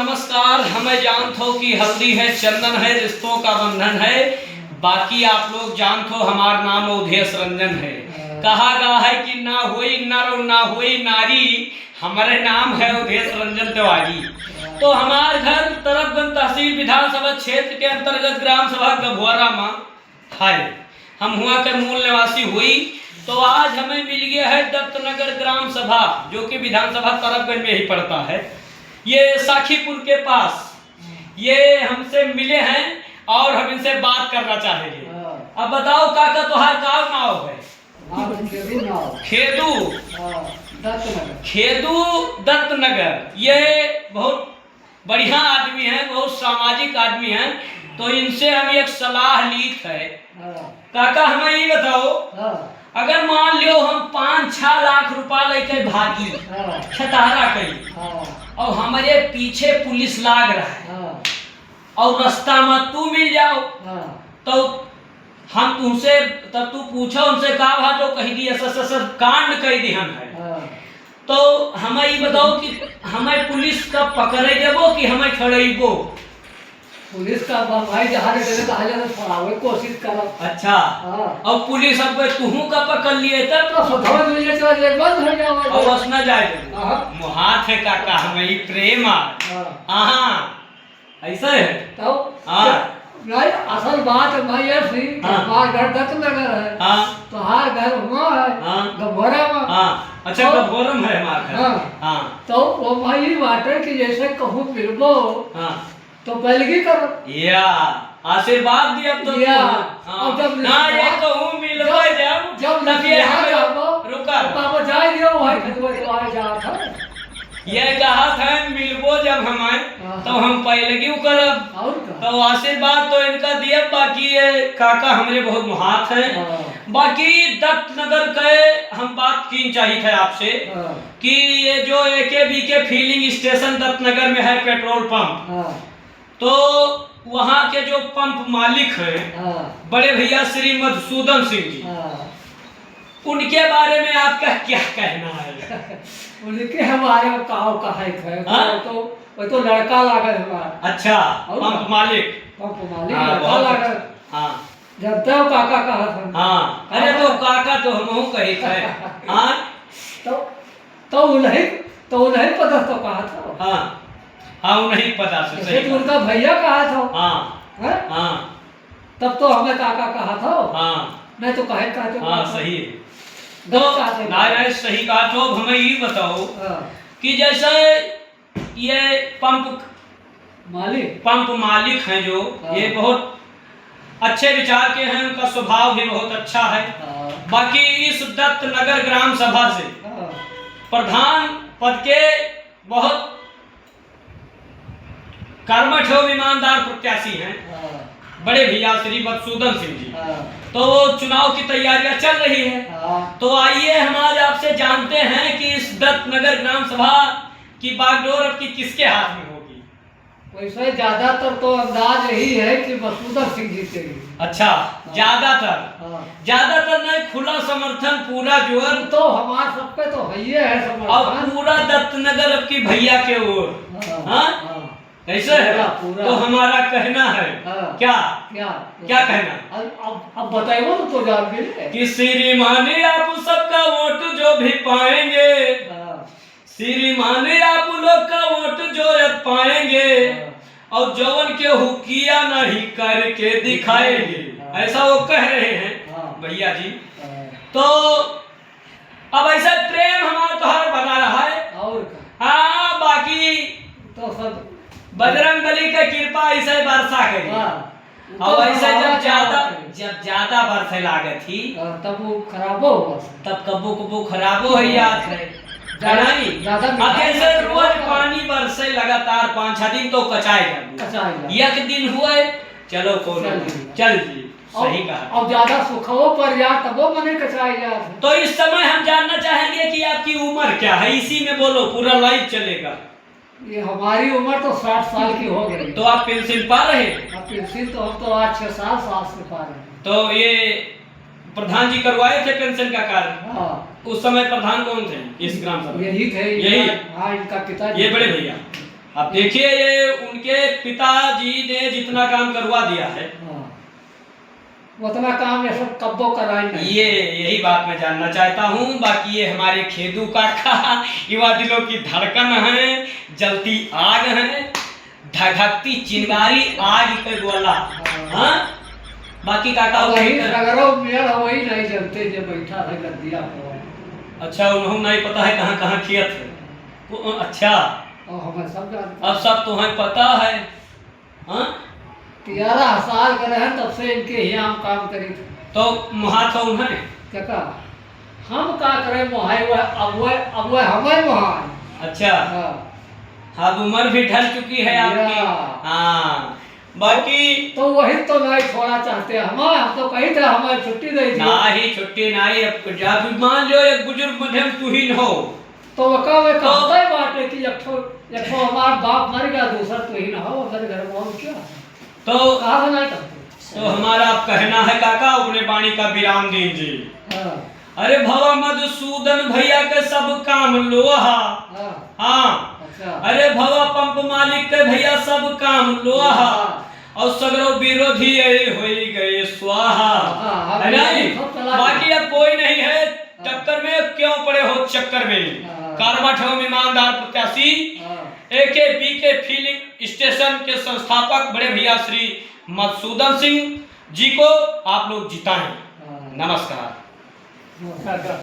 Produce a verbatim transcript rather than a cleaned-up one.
नमस्कार, हमें जानत हो कि हल्दी है, चंदन है, रिश्तों का बंधन है, बाकी आप लोग जानत हो हमार नाम अवधेश रंजन है। हाँ। कहा गा है कि ना होई नर और ना होई नारी, हमारे नाम है अवधेश रंजन तिवारी। हाँ। तो हमार घर तरफगंज तहसील विधानसभा क्षेत्र के अंतर्गत ग्राम सभा गभोरा मा है। हम हुआँ के मूल निवासी हुई। तो आज हमें मिल गया है दत्तनगर ग्राम सभा, जो कि विधानसभा तरफगंज में ही पड़ता है। ये साखीपुर के पास, ये हमसे मिले हैं और हम इनसे बात करना चाहेंगे। हाँ। अब बताओ काका, तोहार का नाव है? हाँ, खेदू नाव। खेदू। हाँ, दत्तनगर। खेदू दत्तनगर, ये बहुत बढ़िया आदमी है, बहुत सामाजिक आदमी है, तो इनसे हम एक सलाह लीत है। हाँ। काका, हमें ई बताओ, हाँ। अगर मान लियो हम पाँच छह लाख रुपया लेके भागी, हाँ। छतहरा कहीं, हाँ। और हमारे पीछे पुलिस लाग रहा है, हाँ। और रास्ता में तू मिल जाओ, हाँ। तो हम तुमसे, तब तू पूछो उनसे का भा, तो कह दी ऐसा, ऐसा, ऐसा कांड कह दी हम है। हाँ। तो हमें ई बताओ कि हमें पुलिस का पकड़े देबो कि हमें छोड़ेबो? पुलिस का ब-, भाई जहाँ ले देवे, तहाँ ले छोड़ावे कोशिश करब। अच्छा। हाँ। अब पुलिस अब तुहू का पकड़ लिए तब? तो सधवा जुइया चला जाए, बंद हो जाओ। अब बस ना जाए देबो। हाँ। मोहात है काका, हमें ई प्रेम आ। हाँ। हाँ। ऐसा है? तब हाँ। नहीं, असल बात है भाई, ये सी, हाँ। हमार घर दत्तनगर है। हाँ। तोहार घर हुआँ है, हाँ। गभोरा में। हाँ। अच्छा, तो गभोरा में है हमार घर। हाँ। हाँ। तो वो भाई ई बात है कि जैसे कहूँ मिलबो, हाँ। तो पैलगी करो। या, आशीर्वाद दिया तो या, तू। हाँ। और जब ना, ये रिश्तेदार कहूँ मिलबो जब, जब, जब तब ये रिश्तेदार हमें जाबो, रुका। तो पापा जाए दियो, वही खतवा तो आ जात है। ये कहा था, "मिलबो जब हम आए, हाँ। तब हम पैलगियो करब।" और का? तो आशीर्वाद तो इनका दिया, बाकी ये काका हमरे बहुत मुहात हैं। हाँ। बाकी दत्तनगर के हम बात कीन चाहित है आपसे हाँ। कि ये जो एके बीके फिलिंग स्टेशन दत्तनगर में है, पेट्रोल पंप, हाँ। तो वहाँ के जो पंप मालिक हैं, हाँ। बड़े भैया श्री मधुसूदन सिंह जी, हाँ। उनके बारे में आपका क्या कहना है? उनके हमारे में का कहे थे, हाँ? वो तो, वो तो लड़का लागल हमार। अच्छा, और पंप का? मालिक। पंप मालिक हाँ, लड़का बहुत लागल। अच्छा। हाँ। जनता हो काका कहा था। हाँ, अरे तो काका तो हमहू कही थे। हाँ? तो, तो उन्हीं, तो उन्हीं पता तो कहा था। हाँ, हाँ, उन्हीं पता से, जैसे सही तो बात। उनका भैया कहा था। हाँ, हैं? हाँ। तब तो हमें काका कहा था। हाँ। नहीं तो कहे, कहे तो हाँ, काका। सही है। गलत तो बात है। नारायण सही कहा। तो अब हमें ये बताओ हाँ। कि जैसे ये पंप मालिक। पंप मालिक हैं जो, हाँ। ये बहुत अच्छे विचार के हैं, उनका स्वभाव भी बहुत अच्छा है। हाँ। बाकी इस दत्तनगर ग्राम सभा से हाँ। प्रधान पद के बहुत कर्मठ एवं ईमानदार प्रत्याशी हैं हाँ। बड़े भैया श्री मधुसूदन सिंह जी। हाँ। तो वो चुनाव की तैयारियां चल रही है। हाँ। तो आइए हम आज आपसे जानते हैं कि इस दत्तनगर ग्राम सभा की बागडोर अब की किसके हाथ में होगी? वैसे ज्यादातर तो अंदाज यही है कि मधुसूदन सिंह जीतेंगे। अच्छा, हाँ। ज्यादातर? हाँ। ज्यादातर नहीं, खुला समर्थन, पूरा जोर। तो हमार सब पे तो है ही है समर्थन। और पूरा दत्तनगर अब की भैया के ओर। हाँ, हाँ? हाँ। ऐसे है? पूरा, पूरा। तो हमारा कहना है। हाँ। क्या? क्या? क्या कहना? अब, अब, अब बताइए तो, तो जान मिले। कि श्रीमान आप सबका वोट जो भी पाएंगे, हाँ। श्रीमान आप लोग का वोट जो अब पाएंगे, हाँ। और जौन के हुकिया नहीं करके दिखाएंगे, हाँ। ऐसा वो कह रहे हैं हाँ। भैया जी। हाँ। तो अब ऐसा प्रेम हमारा तोहार बना रहा है। और का? हाँ, बाकी तो सब बजरंग बली के कृपा ऐसे बरसा करी। हाँ। और तो ऐसे जब हमारा क्या ज्यादा, बात है? जब ज्यादा बरसे लागत ही, हाँ, तब वो खराबो हुआ। तब कब्बो कब्बो खराबो हो जात है। ज्यादा, है नहीं? ज्यादा अब मिठाई जैसे मत रोज खाओ। पानी बरसे लगातार पाँच छह दिन तो कचाए जाबू। कचाए जाबू। एक दिन हुए, चलो कौन चल जी। चल जी। सही अब, कहा। अब ज्यादा सुखवो पर जा तबो मने कचाए जात है। तो इस समय हम जानना चाहेंगे कि आपकी उम्र क्या है, इसी में बोलो, पूरा live चलेगा। ये हमारी उम्र तो साठ साल की हो गई। तो आप पेंशन पा रहे हैं? अब पेंशन तो हम तो आज छह साल साल से पा रहे हैं। तो ये प्रधान जी करवाए थे पेंशन का कार्ड? हाँ। उस समय प्रधान कौन थे इस ग्राम सभा? यही थे, यही? इनका, हाँ, इनका पिताजी। ये बड़े भैया। अब देखिए, ये उनके पिताजी ने जितना काम करवा दिया है, हाँ। उतना काम ये सब कब्बो कराए नहीं। ये, यही बात मैं जानना चाहता हूँ। बाकी ये हमारे खेदू काका, युवा दिलों की धड़कन है, जलती आग है, धधकती चिंगारी आग पे गोला। हाँ। हाँ? बाकी काका अब वही वही कर- सगरो मेड़ है, वही नहीं जानते जे बैठा है गद्दिया पर। अच्छा, उन्हों नहीं पता है कहाँ, कहाँ खेत है। वो, अच्छा। और हमें सब जानते अब हैं। सब तुम्हें पता है। हाँ? तेरह साल के रहे तब से इनके यहाँ हम काम करी थे। तो वहाँ तो उन्हें? क्या कहा? हम का करें मोहाई, वह अब वह, अब वह हमें मोहाई। अच्छा। हाँ। अब उम्र भी ढल चुकी है आपकी। या। हाँ। बाकी तो वही तो नहीं छोड़ा चाहते हमारे, हम तो कही थे हमारे छुट्टी दे दिए। नाही, छुट्टी नाही। अब जब मान लो एक बुजुर्ग मध्यम तुहिन हो, तो वका वे तो कहते बाटे कि एक ठो, एक ठो हमार बाप मर गया, दूसरा तुहिन हो, हमारे घर में और क्या? तो कहाँ से नहीं करते? तो हमारा अब कहना है काका, अपने वाणी का विराम दीजिए। हाँ। अरे भवा मधुसूदन भैया के सब काम लोहा। हाँ। हाँ। अच्छा। अरे भवा पंप मालिक के भैया सब काम लोहा। हाँ। और सगरो विरोधी यही होई गए स्वाहा। हाँ, हाँ, है ना? सब चला बाकी गया। अब कोई नहीं है हाँ। टक्कर में, क्यों पड़े हो चक्कर में? हाँ। कारवा ठेम ईमानदार प्रत्याशी हाँ। एके बीके फिलिंग स्टेशन के संस्थापक बड़े भैया श्री मधुसूदन सिंह जी को आप लोग जिताएं। हाँ। नमस्कार। नमस्कार।